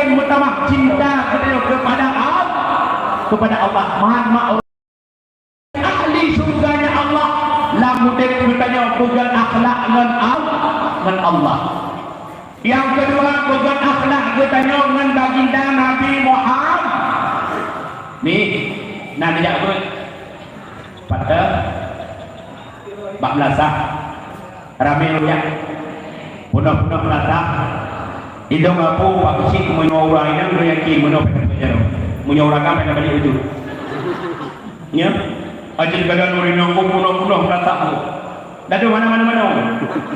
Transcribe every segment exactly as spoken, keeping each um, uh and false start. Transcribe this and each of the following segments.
meutamah cinta geutanyoe kepada Allah, kepada Allah. Meuhan mak ahli syurganya Allah, lam udeb geutanyoe peugöt akhlak ngon Al-, ngon Allah. Nyang keudua, peugöt akhlak geutanyoe ngon baginda Nabi Muhammad. Nih, na neujak beuet. Patah. Bak meulasah. Ramé ruyah. Peunoh-peunoh meulasah. Idong apu bak keuchik meunyoe ureueng inong, meunyoe yakin, meunyoe payah belajar. Meunyoe ureueng agam payah balik itu. Nya? Aja kadang ureueng inong pun peunoh-peunoh meulasah tu. Dah tu mana-mana mana.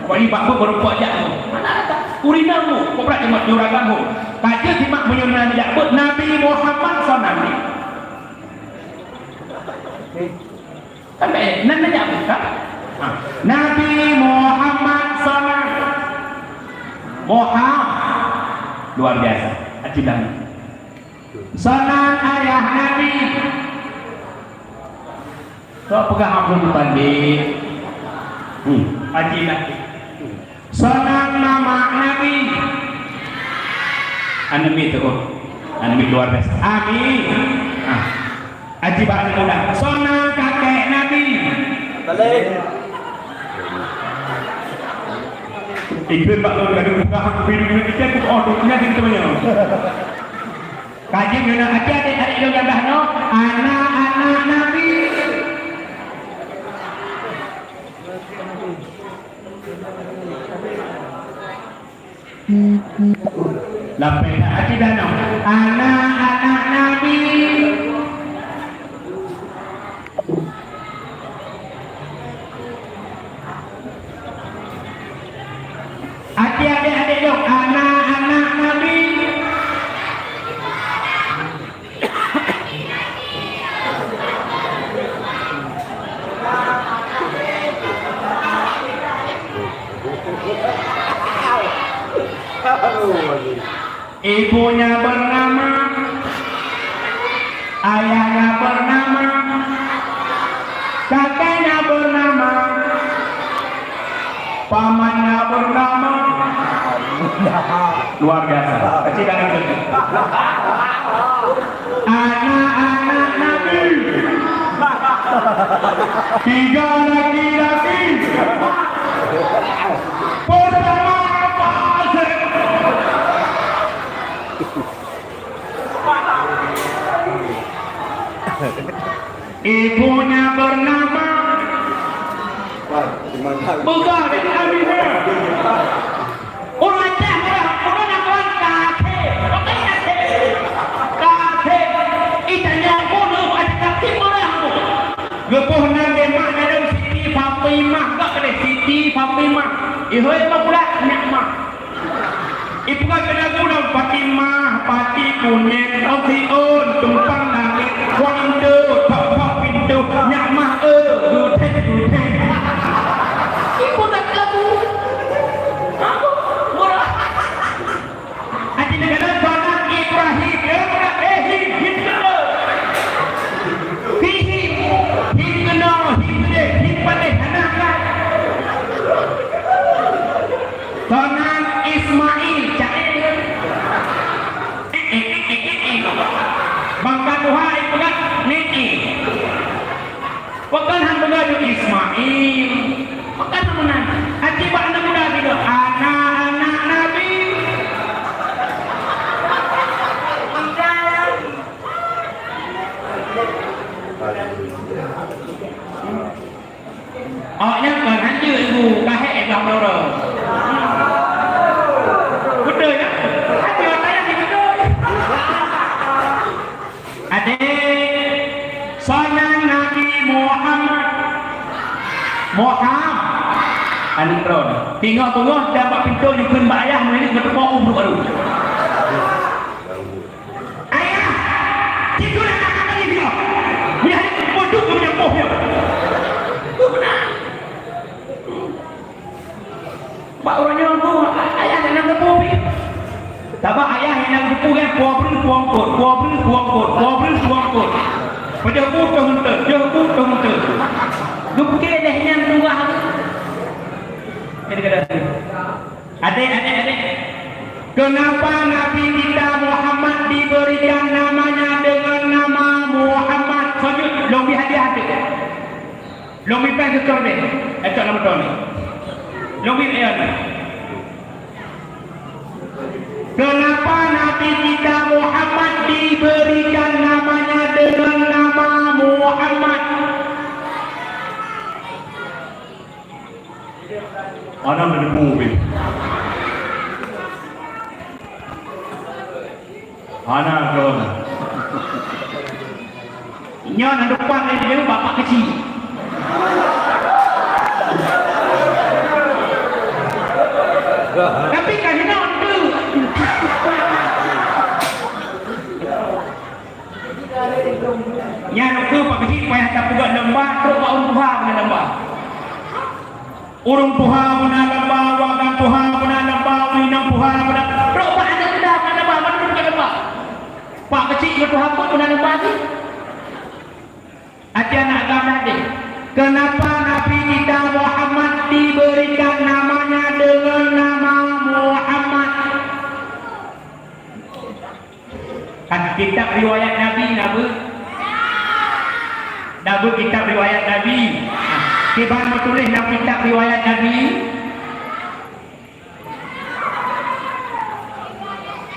Kok ni bak pun baru kuat jak tu. Mana ada? Ureueng inong tu. Kok berat cuma ureueng agam tu. Kaja simak meunyoe na jak beuet Nabi Muhammad sallallahu alaihi wasallam. Sampai nan nanya bukan? Ha. Nabi Muhammad sallallahu Muhammad luar biasa. Aci dah. Sanan ayah Nabi. Sok peugah Abdul Muttalib. Hmm. Aci dah. Sanan mamak Nabi. Aneuk miet tu. Aneuk miet luar biasa. Amin. Ah. Aci bak aneuk muda. Sanan kakek Nabi. Ikut bak tu gaduh buka hak kupi dunia kita ku oh dunia kita punya. Kaji guna aci adik-adik yang dah no. Anak-anak Nabi. Lapeh dah hati danau. Anak-anak Nabi. Hati adik-adik dong, anak-anak Nabi. Ibunya bernama, ayahnya bernama, kakeknya bernama, pamannya bernama. Luar biasa. Kecil dan kecil. Anak-anak Nabi. Tiga laki-laki. Pertama Abu Hasyim. Ibunya bernama Bukan, Aminah. Ureueng Aceh murah, ureueng Aceh kafé. Pakai kafé. Kafé. Itanya bunuh ada kafé murah tu. Geuboh nan lé mak nyan Siti Fatimah, gak kena Siti Fatimah. Ihoi mah pula nyak mah. Ipeugah keu lagu nyan, Fatimah, pati kunéng, tausiôn, tumpang langét, kuang enteuk, phok-phok pintoh, nyak mah, eh, gudeng, gudeng. Ipeugah lagu. Aku murah. Hati negara Tuhan Ibrahim, eh, murah, eh, him, him keunoe. Him, him keunoe, him keudeh, him panéh, hana hai. Sanan Ismail, cak eh. Eh, eh, eh, eh, eh, eh. Bangka tuha ipeugah, eh, eh. Pakon han beugadu Ismail. Pakon meunan. Aci bak aneuk muda gitu. Anak-anak Nabi. Awak nyan kon hanjeuet ibu, ka hék bak meurok. Beutôi, ya? Hati otak yang beutôi. Adék, sanan Nabi Muhammad. Muhammad. Aneuk droe. Tinggai beungoh dan bak pintoe jikheun bak ayah, meunyoe geuteupeue ueh baru. Ayah, tidur anak-anak tadi dia. Dia hanya pondok ke menyampuh dia. Bak uroe nyoe tu, ayah nyang na geupeu pih. Sabab ayah nyang na geupeu kan, dua belas puang kot, dua belas puang kot, dua belas puang kot. Pajoh bu toh enteuk, joh bu toh enteuk. Geupike leh nyan tuah. Jadi kada. Adék, adék, adék. Kenapa Nabi kita Muhammad Lôn mita seutôt deh, eh, cok lam moto ni. Lôn mita, eh, ni. Kenapa Nabi kita Muhammad diberikan namanya dengan nama Muhammad? Hana na debu pih. Hana kon. Nyoe na depan lé jeuet bapak keuchik. Tapi ka hina tu. Nyan ukeue Pak Keuchik payah tapeugah lamba, trok bak ureueng tuha meunan lamba. Ureueng tuha meunan lamba, wagan tuha meunan lamba, ureueng inong tuha meunan, trok bak aneuk muda meunan lamba, mandum ka lamba. Pak Keuchik ngon tuha pun meunan lamba jih. Até aneuk agam tadi. Kenapa Nabi kita Muhammad diberikan namanya dengan nama Muhammad? Kan kitab riwayat Nabi na beuh? Na beuh kitab riwayat Nabi? Kiban meutuléh lam kitab riwayat Nabi?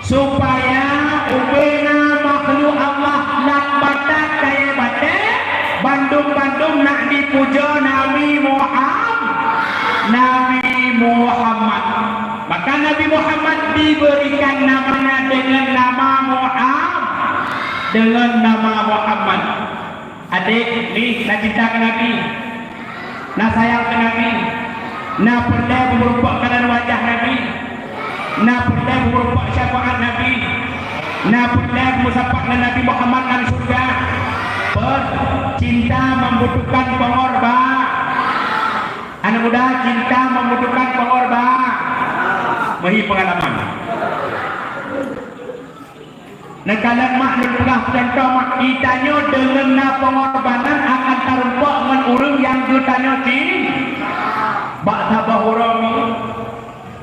Supaya ubena makhluk Allah lam batat kayée batée, bandum-bandum nak dipujoe Nabi Muham-, Nabi Muhammad. Maka Nabi Muhammad diberikan namanya dengan nama Muham-, dengan nama Muhammad. Adék, nih, na cinta keu Nabi, na sayang keu Nabi, na peureulée meureumpok keuadaan wajah Nabi, na peureulée meureumpok syafaat Nabi, na peureulée meusapat ngon Nabi Muhammad lam syeuruga. Pen-, cinta membutuhkan pengorban. Aneuk muda, cinta membutuhkan pengorban. Meuhi peungalaman. Neukalon mak lôn peugah cuntoh mak, geutanyoe deungon na peungorbanan akan tareumpok ngon ureueng nyang geutanyoe cin-, bak saboh uroe nyoe,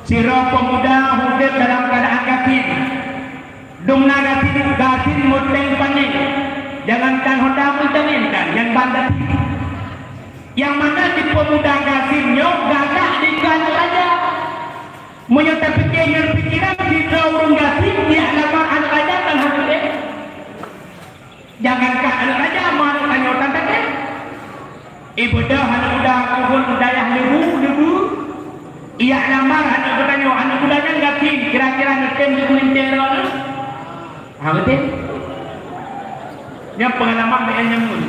sidroe peumuda udeb dalam keuadaan gasien. Dum na gasien, gasien meuténg panéh. Jangankan honda meuténg, kan, nyan ban gasien. Nyang mana di peumuda gasien nyoe galak dikeue aneuk raja. Meunyoe tapike ngon pikeran sidroe ureueng gasien, jak lamar aneuk raja kan hana teuntée. Jangankan aneuk raja, ma aneuk tanyoe tan teuntée. Ibeudôh aneuk muda keuhun dayah Leubue, Leubue. Jak lamar aneuk geutanyoe, aneuk muda nyan gasien, kira-kira neutem di kulintero na. Ha, beutôi. Nyan peungalaman B N nyan ngon.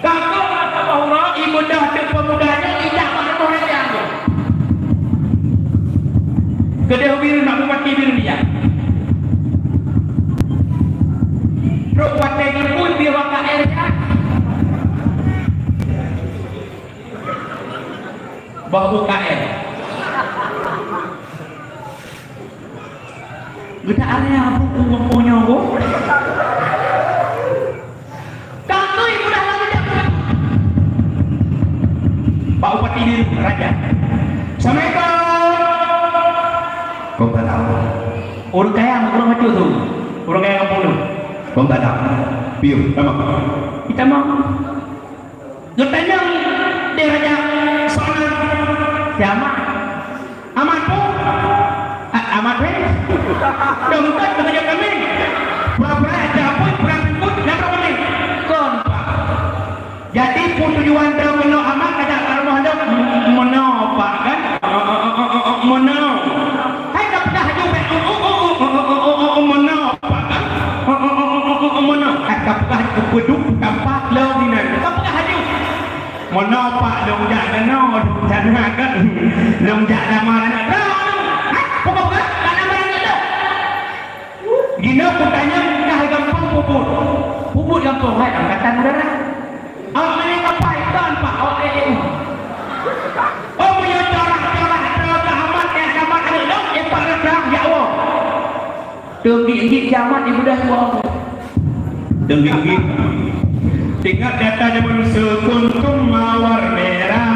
Ka keuh rasa bahwa ibadah teupeumuda nyan ijak bak rumoh raja tu. Keudeh ubiri mak bupati Bireuen Bijang. Trok watée jipui pih waka air nyan. Bah U K M. Geuda area buku ngon nyoe, Bu. Kami udah lama dah. Pak Bupati di Raja. Assalamualaikum. Waalaikumsalam. Ureueng kaya, ureueng maco tu. Ureueng kaya kampung tu. Waalaikumsalam. Piu, sama. Kita mau. Geutanyong di raja, "Soe nan?" "Si Amat." "Amat peue?" "A-, Amat weh." "Dong kat beutanyong kami. Pura-pura aja pun, pura pingkut, nyang kami." "Kon, Pak." "Jadi, peue tujuan droe keunoe Amat kajak ka rumoh lôn?" "M-, meunoe, Pak, kan?" "Meunoe." Hai ka peugah laju bèk, "Meunoe, Pak, kan?" "Meunoe." Hai ka peugah laju, "Beudôh tampak lôn inan." Ka peugah laju. "Meunoe, Pak, lôn jak keunoe, lôn jak na kan. Lôn jak lamar aneuk." "Hai, peugah-peugah, tak lamar aneuk lôn." Jinoe kutanyong, kah gampông peubuet? Peubuet gampông, hai angkatan udara. Awak meunyoe kapai, kon Pak, awak A A U. Oh, meunyoe corak-corak droe Amat, eh, Amat aneuk lôn, eh, Pak Reutrang, ya Allah. Teunggik-nggik si Amat ibudah dua orang. Teunggik-nggik. Teuingat gata jameun seukuntum mawar merah.